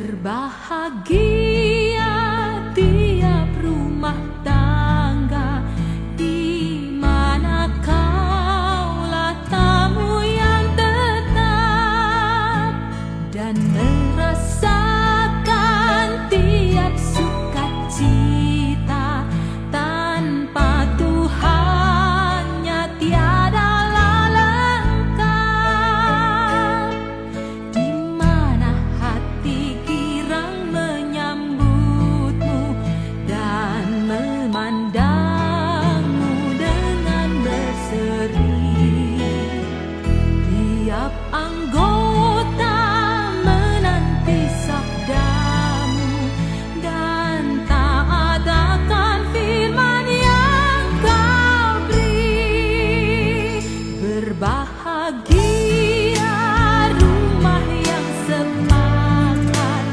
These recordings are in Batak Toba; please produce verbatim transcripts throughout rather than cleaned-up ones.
Berbahagia tiap rumah tangga di mana kaulah tamu yang tetap dan merasakan tiap sukacita tanpa Tuhannya tiadalah lengkap. Di mana hati girang menyambutmu dan memandangmu dengan berseri. Tiap anggota menanti sabdamu dan taat akan firman yang kau beri. Berbahagia rumah yang sepakat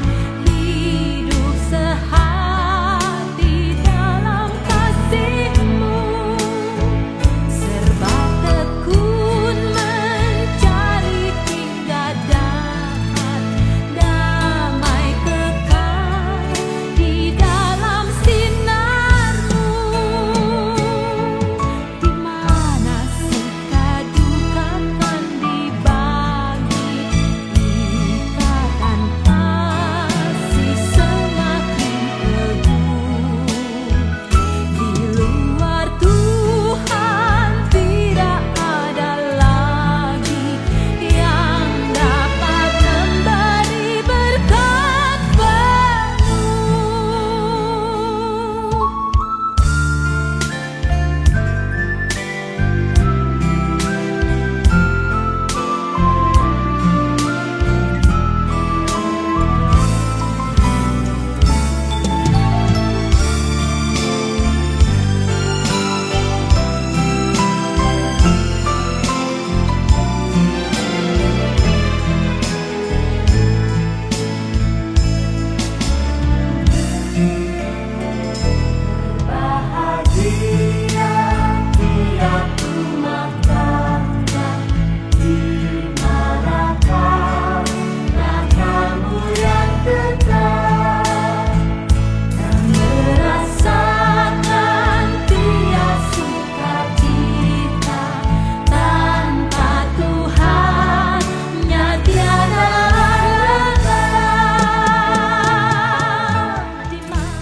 hidup sehati dalam kasihmu. Serba tekun mencari hingga dapat damai kekal di dalam sinarmu. Di mana suka duka kan dibagi, ikatan kasih semakin teguh. Di luar Tuhan tidak ada lagi yang dapat memberi berkat penuh. Bahagia tiap rumah tangga di mana kaulah tamu yang tetap dan merasakan tiap sukacita tanpa Tuhannya tiada lengkap. Di mana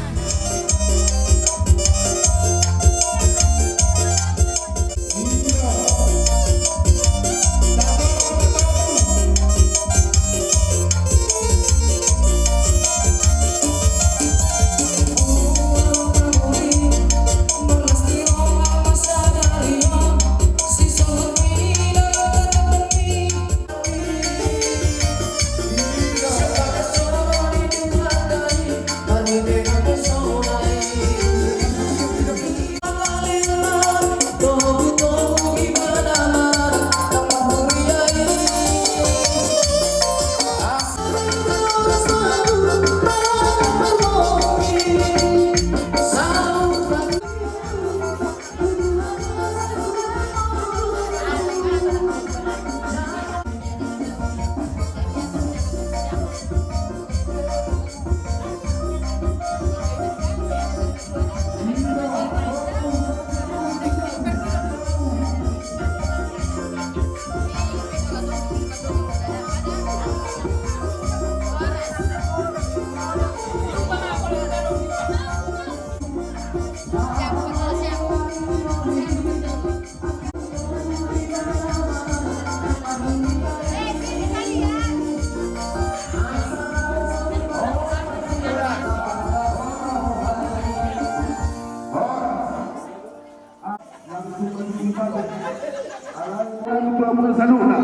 Alai tu hamuna saluhutna,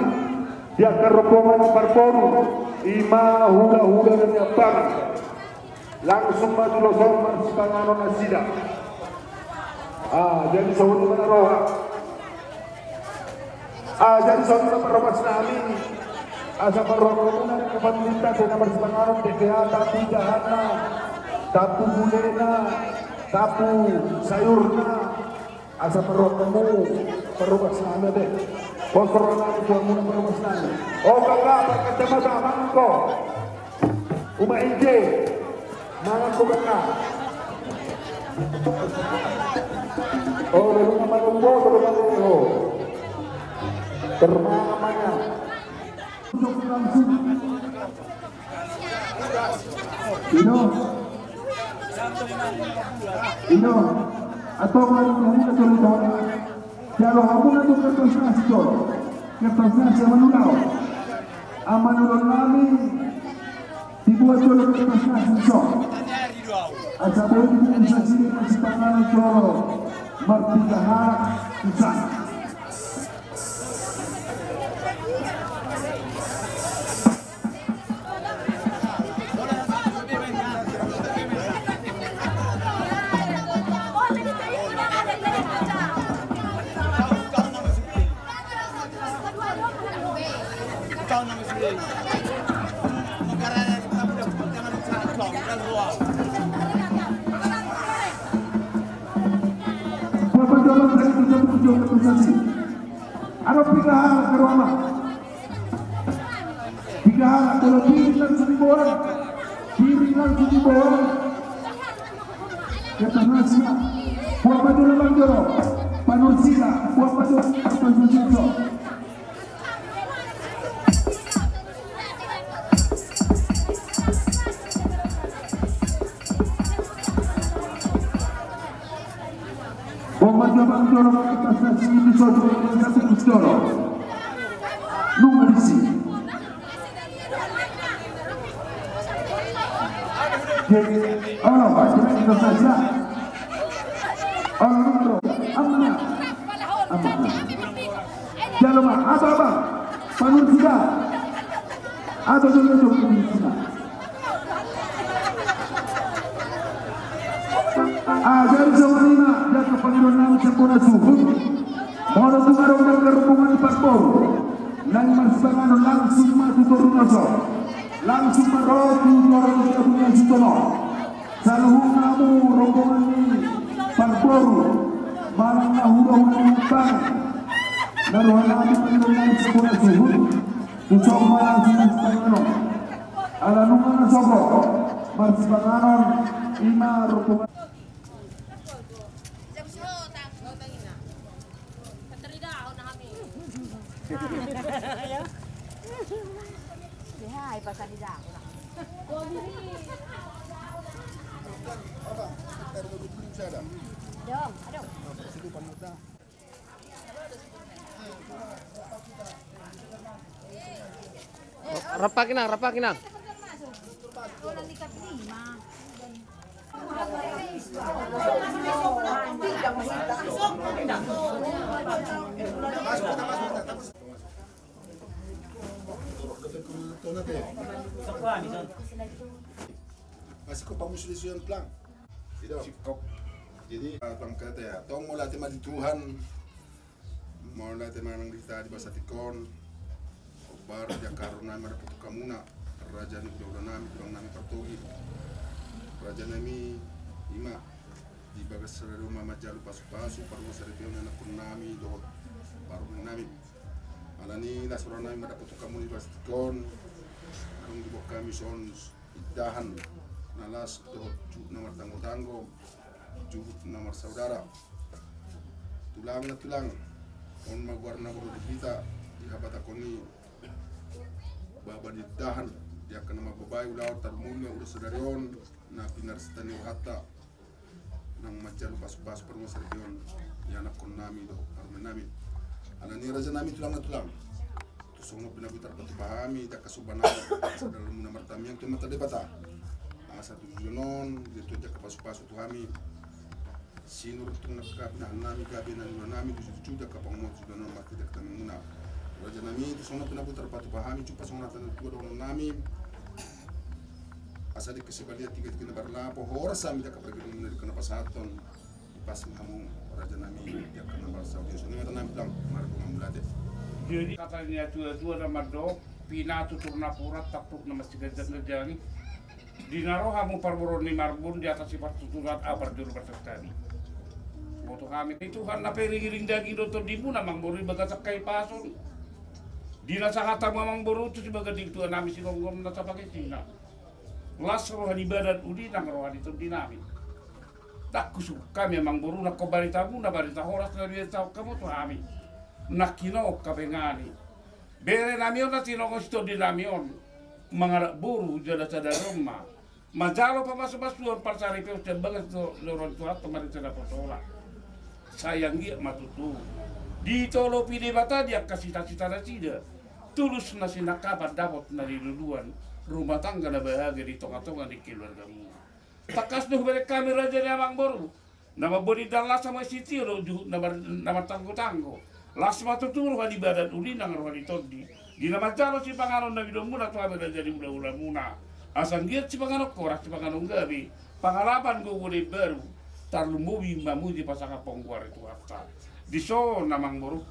di angka rombongan parboru, ima hulahula na niampang. Langsung ma tu los on marsipanganon nasida. Ah, jadi songon i ma na roha. Ah, jadi songon i ma parhobas nami. Asa parrohahon muna di kapan lintas na marsipanganon, P P H, tapu jahatna, tapu gulena, tapu sayurna. Asa parrohahon muna parhobas nami ate. Pos roha nami tu hamuna parhobas nami. O kakak, pakai kacamata, mangan ho. Uma inje, mangan tu baka. Oh, lalu nama nunggu, lalu nama nunggu. Termana namanya. Ino. Ino. Atau mau ngomong ke jolo. Jalo hamu na tu kertas nasi jolo. Kertas nasi ama na ulaon. Ama na ulaon nami. Dibuat jolo kertas nasi so. Asa boi dibuat nasi nasi panganon jolo. Martiga halak. Bisa. Aro piga halak, aro ama. Piga halak, kalau piring langsung diboan. Piring langsung diboan. Kertas nasi. Buat baju lemang jolo. Panursila. Buat baju. Panursila. Bomba jabang jolo, kertas nasi ini sodok, satu jolo. Nunga disi. Jadi, olo, Pak, kita, kita saja. Olo, nunga, olo. Aman, ya? Aman. Jalo ma, abang, abang. Panursila. Abang, abang, abang, panursila. Ah, jadi songon i ma, jala pangidoan nami sian bona suhut. Molo tung adong na rombongan ni parboru naeng marsipanganon, langsung ma tu toru na so. Langsung ma ro tu toru na so. Saluhutna hamu rombongan ni parboru manang na hulahula ni Amang, na roha nami pangidoan nami sian bona suhut, tu son ma langsung marsipanganon. Ala nunga na sogot marsipanganon, i ma rombongan. Rap, Inang, rap, Inang. Masih kau pamusulisuan pelang. Tidak. Jadi, ah, tong kata ya, tong mauliate ma di Tuhan. Mauliate ma nang di hita di bagasan tingki on. Baru di angka haroro nami maradophon tu hamuna, raja ni hulahula nami, tulang nami partogi. Raja nami, i ma, di bagas sadari on ma manjalo pasupasu, parumaen saripeon, anakkon nami dohot parumaen nami. Alani las roha nami maradophon tu hamuna di bagasan tingki on. Adong diboan hami son indahan na las dohot juhut na martanggotanggo, juhut na marsaudara. Tulang na tulang, on ma goarna boru di hita di habatahon i, baba ni indahan, di angka na mambahen ulaon tarlumobi ma ulos sadari on na pinarsinta ni rohanta. Nang manjalo pasupasu parumaen saripeon, di anakkon nami dohot parumaen nami. Alani raja nami, tulang na tulang, tu songon on pe na boi tarpatupa hami di angka somba nami, asa dalan muna martamiang tu Amanta Debata. Asa tu joloan on, dia tu angka pasupasu tu hami. Sinur tung na pinahan nami, gabe na niula nami, tu jujur di angka pangomoan tu joloan on marhite angka tamiang muna. Raja nami, tu songon on pe na boi tarpatupa hami, jumpa songon hata ni natuatua dohonon nami. Asa dengke sibalian, tiga tigana parlapo, horas hami di angka pargellengmuna di angka na pasahathon. Pas ma hamu raja nami, di angka na marsaoran, songon i ma hata nami, tulang, marhite ma mauliate. Jadi hata ni natuatua na mandok, pinatutur napuran, tampuk na masiganjangganjang i. Di na ro hamu parboruon ni Marbun, di atas sipartuturan, abar jolo marsantabi. Boto hami, Tuhan na pairingiring daging dohot tondimuna, amangboru, di bagasan hahipason. Di na sahat hamu amangboru, tu sibagas di tua nami sigomgom na sapagesina. Las roha ni badan uli nang roha ni tondinami. Ndang husungkun hami amangboru nangkin baritamuna, barita horas na nibaritahon hamu tu hami. Nangkin on hapengani. Berenami on na tinongon si tondinami on. Mangalap boru jala sada domma. Manjalo pamasumasuon parsaripeon sian bagas joro ni Tuhanta marhite naposo-poso. Sai anggiat ma tutu ditolopi Debata di angka cita-cita nasida. Tulus na sinangkapan, dapot na niluluan, rumah tangga na bahagia di tonga-tonga ni keluargamuna. Tangkas do hubereng hami raja ni amangboru. Na mamboan indahan las ma i, sitio do juhut na mar-, na martanggo-tanggo. Las ma tutu roha ni badan uli nang roha ni tondi. Di na manjalo sipanganon na minumuna tu hami raja ni hula-hulamuna. Asa anggiat sipanganon horas, sipanganon gabe, pangalapan gogo na imbaru, tarlumobi mamuji pasangaphon goar ni Tuhanta. Dison amangboru,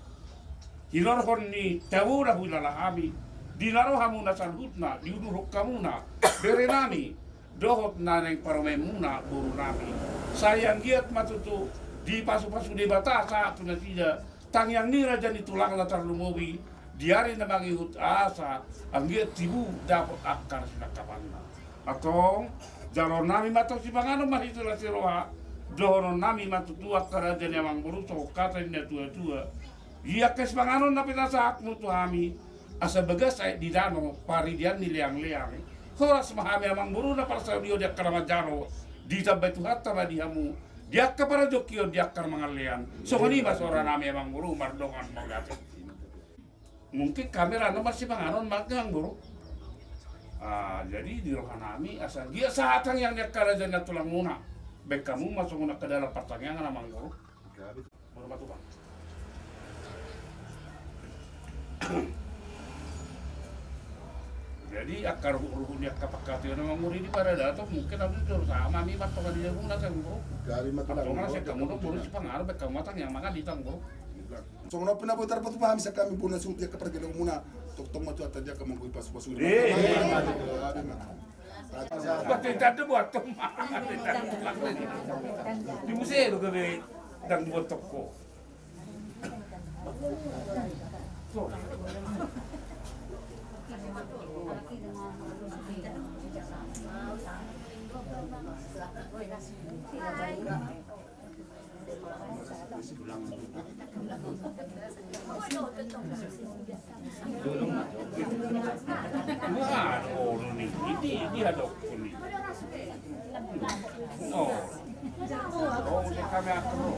hinorhon ni tabo na huilala hami, di na ro hamuna saluhutna, diudukhon hamuna berenami, dohot na naeng parumaenmuna borunami. Sai anggiat ma tutu dipasupasu Debata sahat tu nasida, tangiang ni raja ni tulangna tarlumobi di ari na mangihut, asa anggiat tibu dapot angka na sinangkapanna. Antong, jaloonnami ma antong sipanganon marhite las ni roha, dohononnami ma tutu angka raja ni amangboru songon hata ni na tua-tua. Di angka sipanganon na pinasahatmu tu hami, asa bagas aek di danau, paridian ni leang-leang. Horas ma hami amangboru na parsaulian di angka na manjalo, ditambai Tuhanta ma di hamu di angka parajongkion, di angka na mangallean. Songon i ma soranami amangboru, mardongan mauliate. Mungkin hami rap ma sipanganon ma amangboru. Ah, jadi di rohanami asa anggiat sahat tangiang ni angka raja ni tulangmuna. Baen hamu ma songon angka dalan partangiangan amangboru. Jadi angka ruhut-ruhut ni angka pangkataion na manguri di paradaton, mungkin ahu do sama mi martonga di jabuna, amangboru. Antong na sian hamu do boru sipanganon, baen hamu ma tangiang mangallang, amangboru. Songon on pe na boi tarpatupa hami sian hami bona suhut di angka pargelonganmuna. Tongtong ma Tuhanta di angka manggohi pasupasu. Buat itu buat. Di muse do gabe ndang buat toko. Wah, oh, ini, ini, ini ada ini. Oh. Oh, ini kami akur.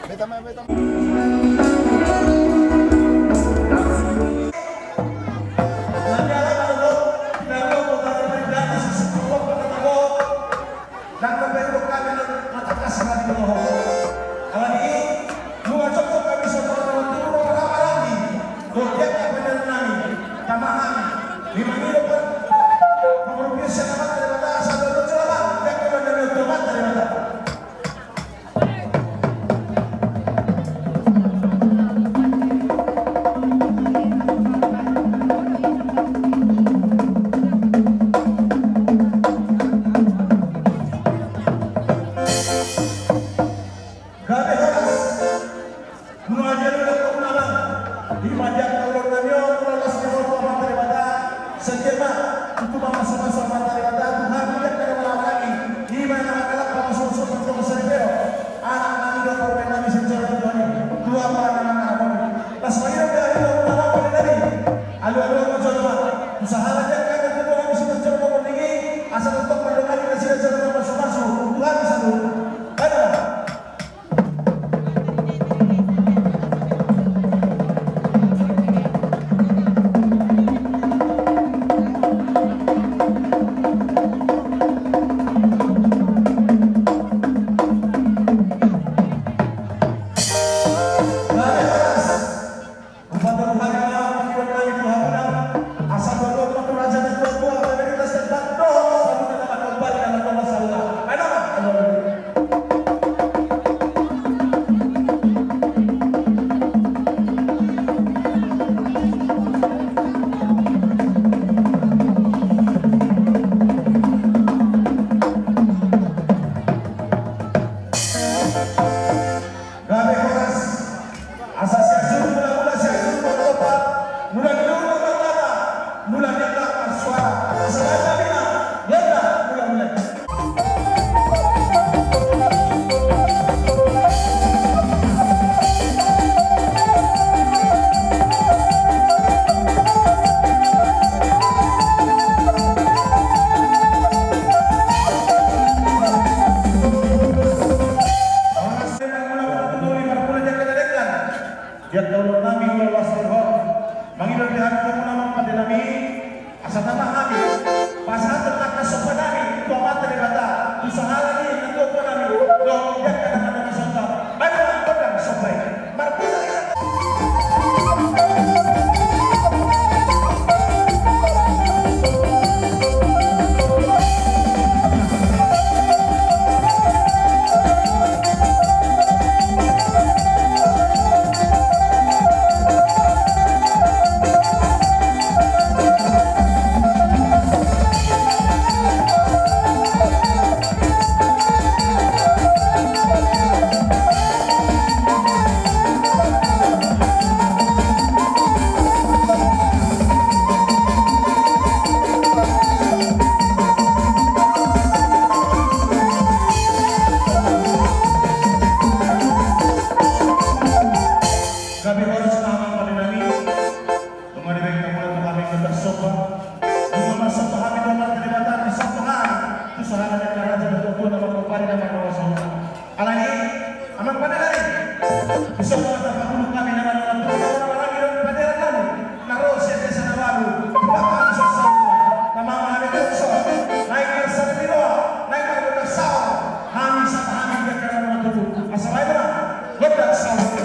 Beta ma, beta ma. Nang pe hudok hami na tangkas ma di dohot. Alani i, nunga jotjot hami songon na mandok roha nami, dohot di angka panurirang nami, tama hami, lima ni dohot pangurung sian Amanta Debata, asa dohot jolma, di angka na nami dohot Amanta Debata. Gabe horas. Nunga dialualuhon hamu, amang. Ima di angka ulaon nami on, ulaon las ni roha tu Amanta Debata. Sai jala ma tutu mamasumasu Amanta Debata tu hami di angka na mangalangka i. Ima na mangalangka, mamasumasu, mamasumasu, saripeon. Anak nami dohot parumaen nami sian joro ni Tuhan i. Tuhan ma na mangalangka i. Las ma i dohot alualuhon nami. Alualuhon ma jolma. Tu sahala di angka na tutu hami sian joro ni Tuhan i. Asa tongtong mandongani nasida jala mamasumasu tu hami saluhutna. Baen ma. Gabe horas. Hupatorang hami ma pangidoan nami tu hamuna, asa dohot ma tu raja na tuatua, Mayoritas dan Banto, saluhutna na mandongani na mandongani saluhutna. Baen ma. Gabe horas. Ia tahu nami ulang las terhor. Mangido di hati kamu nama pada nami. Asa tama hami. Pasahat angka somba nami tu Amanta Debata. Tu sahala ni na tuatua nami. Dong, ia kada mana na somba. Ayo, gondang somba i. Marputar. Gabe horas ma amang pande nami. Nunga dibaen hamu tu hami gondang somba. Nunga marsomba hami tu Amanta Debata, marsomba hami tu sahala ni angka raja na tuatua na manggompari na marnongosongan. Alani i, amang pande nami, dison ma tapabulung hami na marnongosongan tu na maranggi dohot paderan nami na ro sian desa na ualu. Bapak dison saut. Tama ma hami tu dison. Naeng marsada ni roha, naeng margondang saor. Hami sapa hami di angka na martubu. Asa baen ma gondang saor.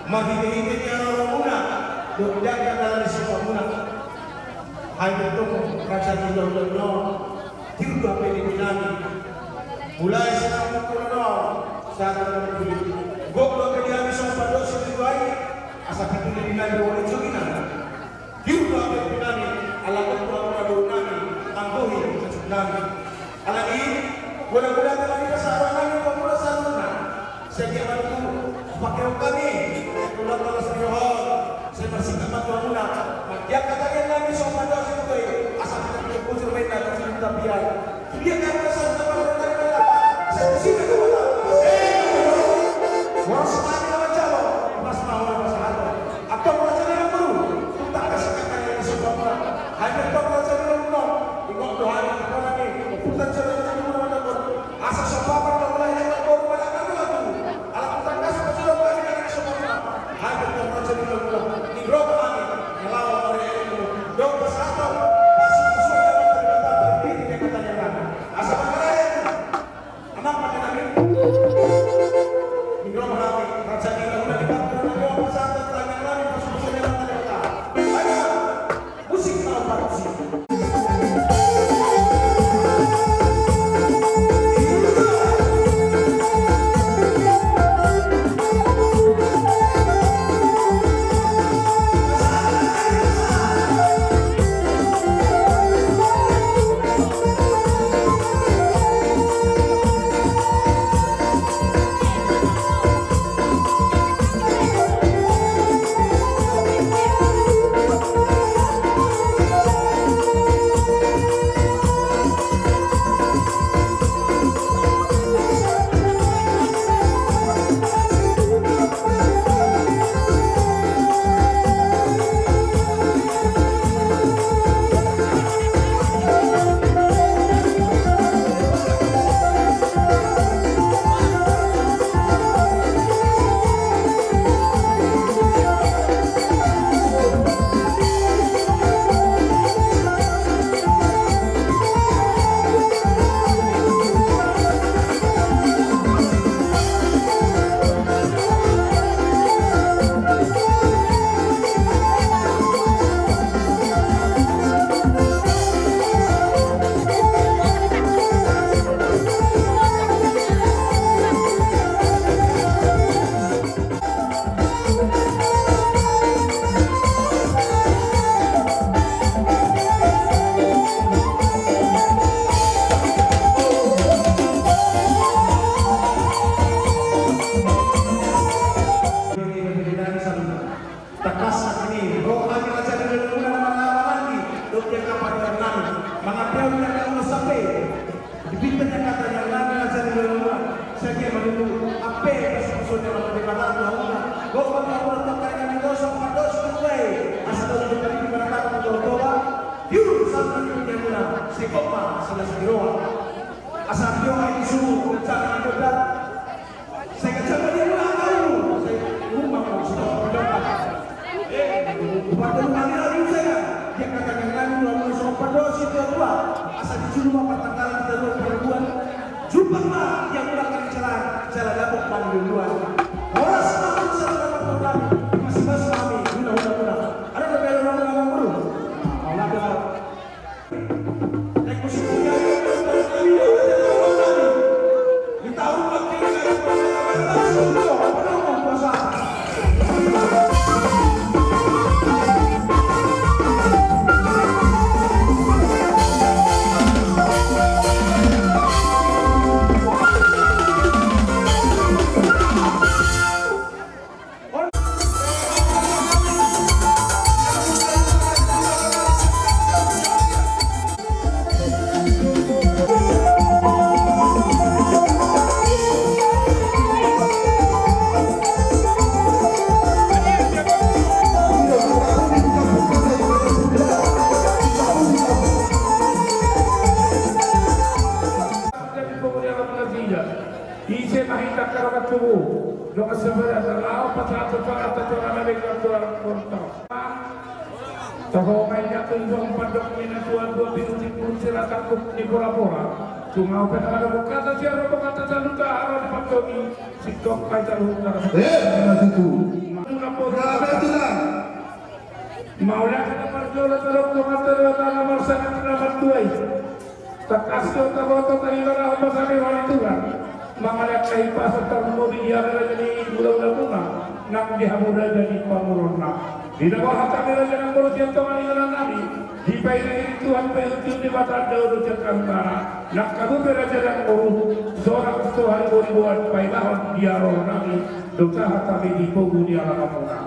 Marhite-hite di haroromuna dohot di angka dalan ni sombamuna. Hai bertemu raja di dalam. Tiur do hape di nami. Mulai sian na mangkula on sahat tu na mangkuli. Gok do hape di nami songon pandohan situtu i. Asa pitu ni nami wali jogina. Tiur do hape di nami ala gok do hape na dohot nami. Anggo i maksud nami. Alani i, mudah-mudahan nami pasahaton nami pamula saluhutna. Sai dia ma tutu pakeon hami, tulang tolas ni roha, sai marsingkat ma tu hamuna. Mangkiak hata nami songon pandohan situtu i, asa hita pitu bujur ma inna tu sidung tapian. Dia kan pesan tentang mereka, sai tu sini tu kota. Horas ma hami na manjalo, horas ma hami na pasahaton. Antong raja ni nami, tu tangkas singkat hata nami songon pandohan. Hai antong raja ni nami, ingkon do hami tu kota ni, tu tanjung ni nami, Asa so patar do mulai na marboru manang na maratu. Ala tu tangkas pasahaton hami na nang so patar. Hami tu raja ni nami. Ni roha hami. Ngelawan oleh ilmu. Dong pasahaton. Pasupasu ni Amanta Debata. Berpiti dia katanya nami. Asa mangaraya. Anak pakai nami. Ni roha hami. Raja ni nami. Di batu nami. Dong pasahaton. Tanya nami. Pasupasu ni Amanta Debata. Ayo. Musik mau parti. Tangkas ni roha ni raja ni lelengmuna na marhahamaranggi dohot di angka panurirang nami. Mangapeon di angka ulos hape. Dipinta ni angka tangiang nami raja ni lelengmuna. Sai dia ma tutu hape pasupasu ni Amanta Debata tu hamuna. Gok ma tu hamuna tu angka inganan ni dosa, pandohan ni tulang i. Asa tahu di tali di mana kata tu Toba. Tiur saluhut ni hamuna. Sai gok ma silas ni roha. Asa tiur ai di suhu dan jangan di gondang. Sai ganjang ma di hamuna angka uhum, sai uhum ma mangustop di domba. Eh, umpama di hamuna lalu sai kan. Dia kata ganjang tu hamuna songon pandohan ni situatua. Asa dijulu ma partangkalan di taruan parbuan. Jumpang ma di hamuna angka ni jalan, jala dapot ma di luluan. Horas ma hamuna saluhut na marhahamaranggi, masimas ma hami, guna-guna muna. Adong dope na manguru. Nah, mauliate ma. Ise ma hita angka dongan tubu, dongan saudara, na laho pasahathon sahat tu jolma na bengkel tu anak kontong. Toho ma i na tu ujung pandok ni na tua-tua, pinutik-putik sira tangkup ni pora-pora. Tung au pe na mandok hata sian rombongan na saluhutna, haroro ni pantomi singkop ma i saluhutna. Eh, na tutu. Mauliate na marjolo, tadok dongan, tadok na marsangap na martua i. Tangkas do taboto tahibarahon ma sari roha ni Tuhan. Mangalean na hipas tarlumobi di hami raja ni hulahula muna nang di hamu raja ni pamoruonna. Di na molo hata ni raja nangboru sian tonga ni inganan nami, dipaihut Tuhan, paihutihut Debata, dao do sian hami ma nang hamu pe raja nangboru, sonang so haribo-riboan paimahon di haroro nami do sahat hami di pogu ni alaman muna.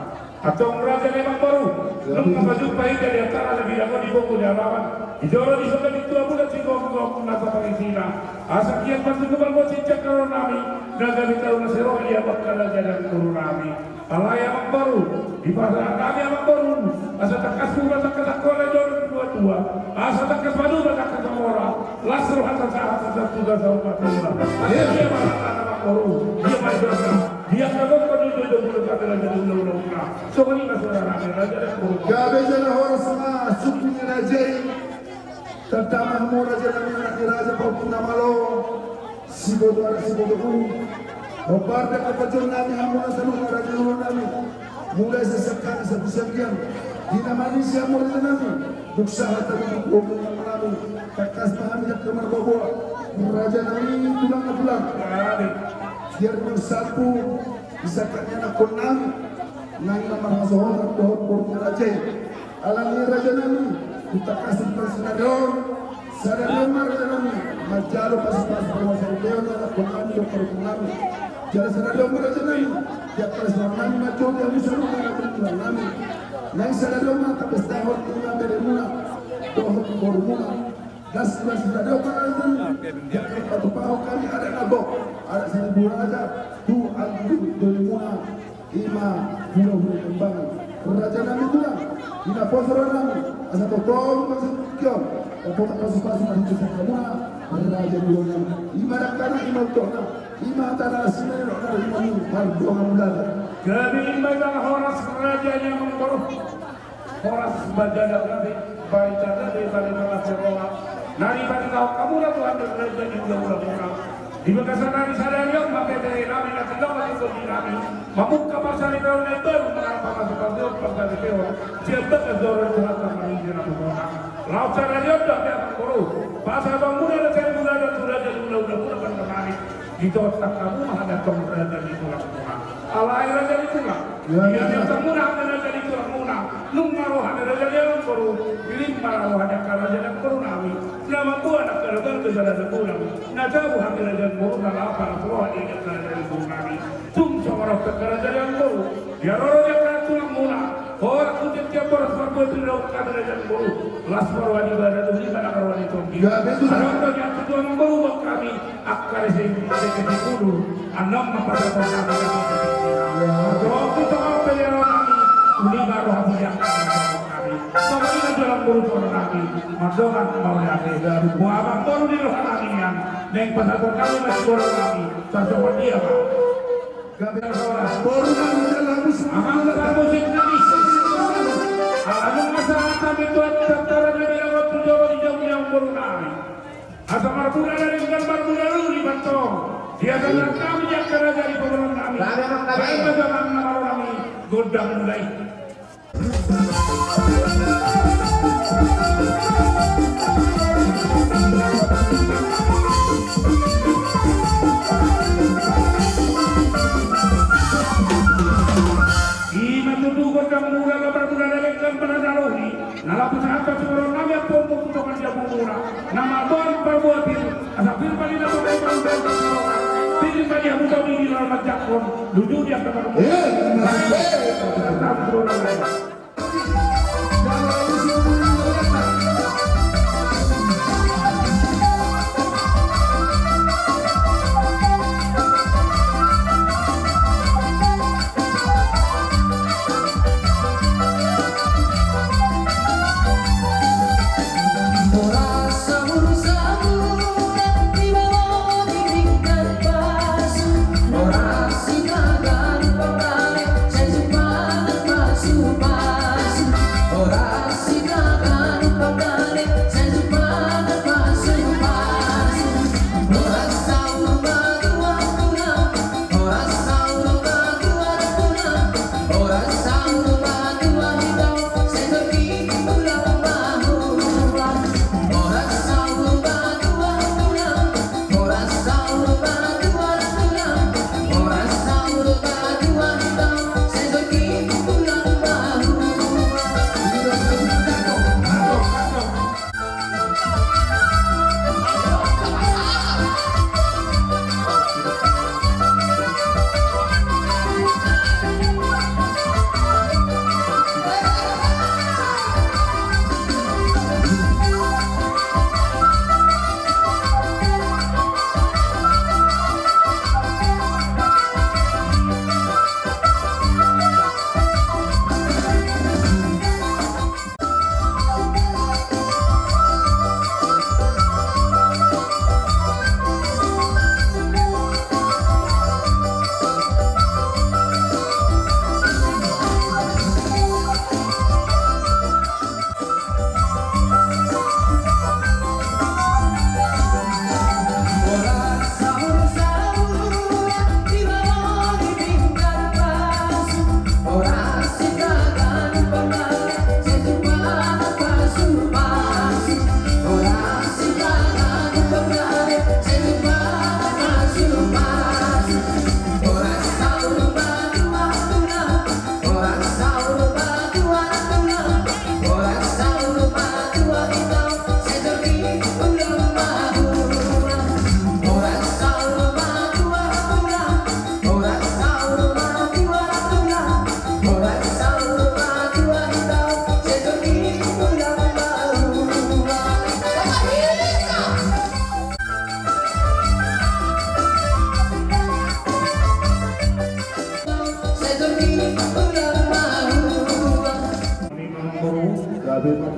Antong raja ni amangboru, nunga pajumpa hita di antara na binahen on di pogu ni alaman, di jolo ni songon i tua bulan sigomgom na sapangisina. Asa kian ma tutu balbot sian jangkar nami, na gabe tau na sai roha di hamu angka raja nangboru nami. Alai amangboru, dipasahat hami amangboru, asa tangkas mura tangkas angkola jolo ni tua-tua, asa tangkas maduma tangkas mamora, las roha sahat-sahat tu saur matua. Asa dia ma rohana amangboru, dia ma jolma. Dia kagok kau jujur jujur kau bela jadi ula-ula. Songon i ma suara raja, raja dan guru. Gabe jala horas ma suku ni raja i. Tanda ma hamu raja nami, anak ni raja, pahompu na malo. Siboto anak siboto guru. Hombar dan kepajon nami hamu na saluhutna raja guru nami. Mulai sasangkana sapu sianggian. Di na manisi hamu raja nami. Dung sahat hamu tu pogu ni alaman nami, tangkas ma hami angka marboaboa. Raja nami, tulang na tulang. Biar marsampu di sangkap ni anakkon nami, nang na marhasohotan dohot boru ni raja i. Alani raja nami, hutangkasi ma sadari on. Sadari on ma raja nami, manjalo pasupasu, pasupasu ni anakkon nami dohot parhundul nami. Jala sadari on ma raja nami, tiap pasupasu nami manjalo di hamu saluhutna raja ni tulang nami. Nang sadari on ma tapestahon ima beremuna dohot borumuna. Das, das, sadari on ma raja nami, diangkat patupahon hami adat na gok, adat saribu raja, tu anggi dolimuna, ima hulahula Kembangan. Raja nami tulang, di na poso roha nami, asa tongtong ma sungkun on, dapotan pasupasu marhite sangkapmuna, raja ni hulahula nami. Ima dangkana, ima untokna. Ima tanda na sinari rok na rok ima ni mardongan mulana. Gabe ima jala horas raja ni amangboru. Horas ma jala gabe barita, gabe barita na sai roha. Na dibaritahon hamuna tu hami raja ni hulahula muna. Di bagasan ari sadari on ma pete nami na tindok ma singkop nami. Mamungka parsaripeon na imbaru, mangalap pamasupasu, panggabeon. Sian bagas joro ni Tuhanta marhite na pupuna. Laos sadari on do hape amangboru, pasahatonmuna na saribu raja tu raja ni hulahula muna, pande nami. Ditohot hamu ma hami antong raja ni tulangmuna. Alai raja ni tulang. Ia, ia. Ditohot hamu ma hami raja ni tulangmuna. Nunga ro hami raja ni amangboru. Dirimma ro hami angka raja ni amangboru nami. Na mamboan angka raja ni amangboru nami. Na jabu hami raja ni amangboru na laho palas roha di angka raja ni amangboru nami. Tung songon on pe angka raja ni amangboru. Ia ro ro di angka tulangmuna. Horas tu tiap-tiap horas parbue tu didok hami raja ni amangboru. Las ma roha ni badan, uli ma na roha ni tondi. Ia, betul. Adong do di angka tulang amangboru buat hami. Angka rese, rese di kudur. Annon ma pasahaton nami. Ia. Adong tu tonga pe di roha nami. Uli ma roha ni angka raja ni amangboru nami. Songon i ma jolo amangboru tu roha nami. Mandongan mauliate. Ia. Boha amangboru di roha nami nian. Naeng pasahaton nami ma di roha nami. Sasongon dia ma. Gabe horas. Boru nami jala musik. Amang musik nami. Ala nunga sahat hami tu acara na dilakuhon tu jolo ni jabu ni amangboru nami. Asa marbula na denggan, marbula na uli mantong. Dia sahat nami di angka raja ni pamoruon nami. Baen ma jolo amang na malo nami gondang mula i. Ima tutu gondang mula, gambar mula na denggan, mula na uli. Na laho pasahat tu pamoruon nami, ampun, ampun, tu tonga ni jabumuna. Na mamboan parbue pir, asa pir ma di na mamboan parbue pir. Pir ma di hamu tau di na manjangkon, luju di angka pamoruon. Eh, eh.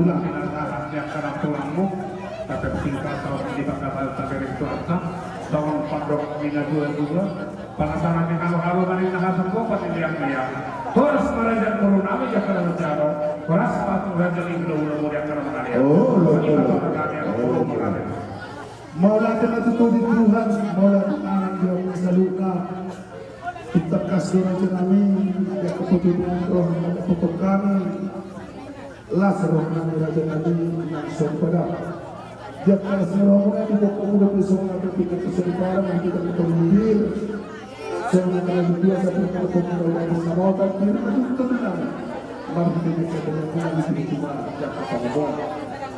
Pinasahat ni angka na tulangmu, tapi singkat tahu di bakal tabereng Tuhan, songon pandok ni na tua-tua, panasaran ni halu-halu dari na hasanggupan di liang-liang. Horas ma raja guru nami di angka na manjalo, horas ma tu raja ni guru-guru di angka na mangaliat. Oh, lo, lo, lo. Mauliate ma tutu di Tuhan, mauliate ma di Tuhan saluhutna. Tangkas do raja nami, di angka patuduhon roha, di angka patuduhon nami. Las roha nami raja nami, nang songon i pe da. Di angka las ni rohamuna, di angka patuduhon nami, di angka patuduhon nami, di angka patuduhon nami. Songon i pe da, di angka patuduhon nami, di angka patuduhon nami. Mari kita bisa berdoa, kita bisa berdoa.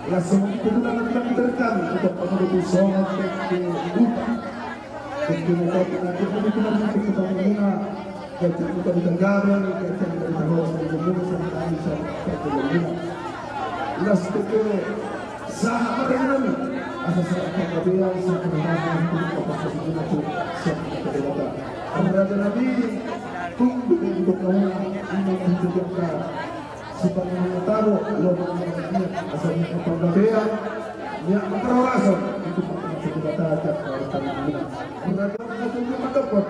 Las songon i pe da, nang songon i pe da, di angka patuduhon nami, di angka patuduhon nami. Las teke sahat ma raja nami, asa sahat panggabean, sahat panggabean, sahat panggabean, sahat panggabean. Raja nami, tunggu di dokter, ini masih jaga. Sipanganon na tabo, lomo na niat, asa niat ma panggabean, niat ma parhorasan, itu panggabean Debata. Raja nami, raja nami, mandapot.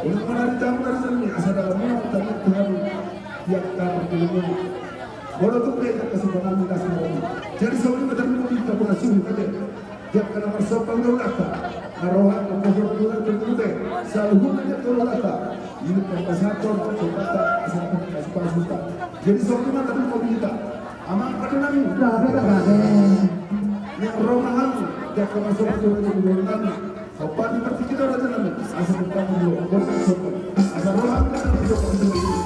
Unang manari tamu dari sini, asa dalam mana tamu Tuhan, tiap tamu di rumah. Molo tung be angka sipanganon na tabo. Jadi songon i ma tarlumobi di angka na suhut ate. Di angka na marsomba hulahulanta, na roha na marsomba hulahulanta, saluhutna di angka hulahulanta. Ini pamasahathon, sombanta, asa na pasupasu ta. Jadi songon i ma tarlumobi hita. Amang pande nami. Nian roha nami, di angka marsomba hulahulanta nami. Sombanta partingki do raja nami. Asa na pasupasu, asa roha nami, asa na pasupasu.